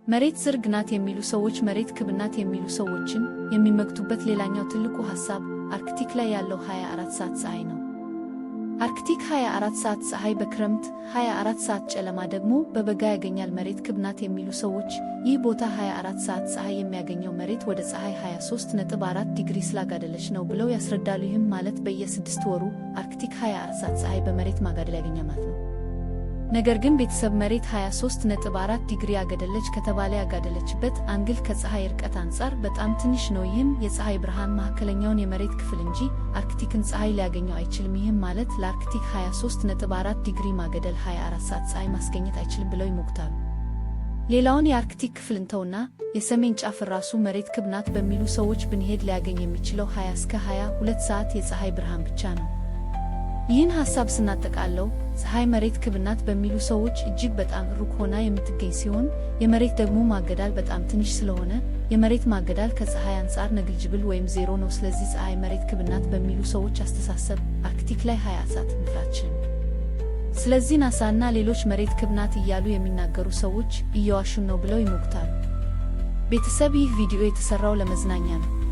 መሬት ዝርግ ናት የሚሉ ሰዎች መሬት ክብ ናት የሚሉ ሰዎችን የሚሞግቱበት ሌላኛው ትልቁ ሐሳብ አርክቲክ ላይ ያለው 24 ሰዓት ፀሐይ ነው። አርክቲክ 24 ሰዓት ፀሐይ በክረምት፣ 24 ሰዓት ጨለማ ደግሞ በበጋ ያገኛል። መሬት ክብ ናት የሚሉ ሰዎች ይህ ቦታ 24 ሰዓት ፀሐይ የሚያገኘው መሬት ወደ ፀሐይ 23.4 ዲግሪ ስላጋደለች ነው ብለው ያስረዳሉ። ይህም ማለት በየ6 ወሩ አርክቲክ 24 ሰዓት ፀሐይ በመሬት ማጋደል ያገኛል ማለት ነው። ነገር ግን ቤተሰብ፣ መሬት 23.4 ዲግሪ አገደለች ከተባለ ያጋደለችበት angle ከፀሐይ ርቀት አንጻር በጣም ትንሽ ነው። ይህም የፀሐይ ብርሃን መካከለኛውን የመሬት ክፍል እንጂ አርክቲክን ፀሐይ ሊያገኘው አይችልም። ይህም ማለት ለአርክቲክ 23.4 ዲግሪ ማገደል 24 ሰዓት ፀሐይ ማስገኘት አይችልም ብለው ይሞግታሉ። ሌላውን የአርክቲክ ክፍል እንተውና የሰሜን ጫፍ ራሱ መሬት ክብ ናት በሚሉ ሰዎች ብንሄድ ሊያገኝ የሚችለው 20 እስከ 22 ሰዓት የፀሐይ ብርሃን ብቻ ነው። ይህን ሐሳብ ስናጠቃለው ፀሐይ መሬት ክብ ናት በሚሉ ሰዎች እጅግ በጣም ሩቅ ሆና የምትገኝ ሲሆን የመሬት ደግሞ ማገዳል በጣም ትንሽ ስለሆነ የመሬት ማገዳል ከፀሐይ አንጻር negligible ወይም ዜሮ ነው። ስለዚህ ፀሐይ መሬት ክብ ናት በሚሉ ሰዎች አስተሳሰብ አርክቲክ ላይ 24 ሰዓት ምፍራችን። ስለዚህ ናሳ እና ሌሎች መሬት ክብ ናት እያሉ የሚናገሩ ሰዎች እየዋሹን ነው ብለው ይሞግታሉ። ቤተሰብ፣ ይህ ቪዲዮ የተሰራው ለመዝናኛ ነው።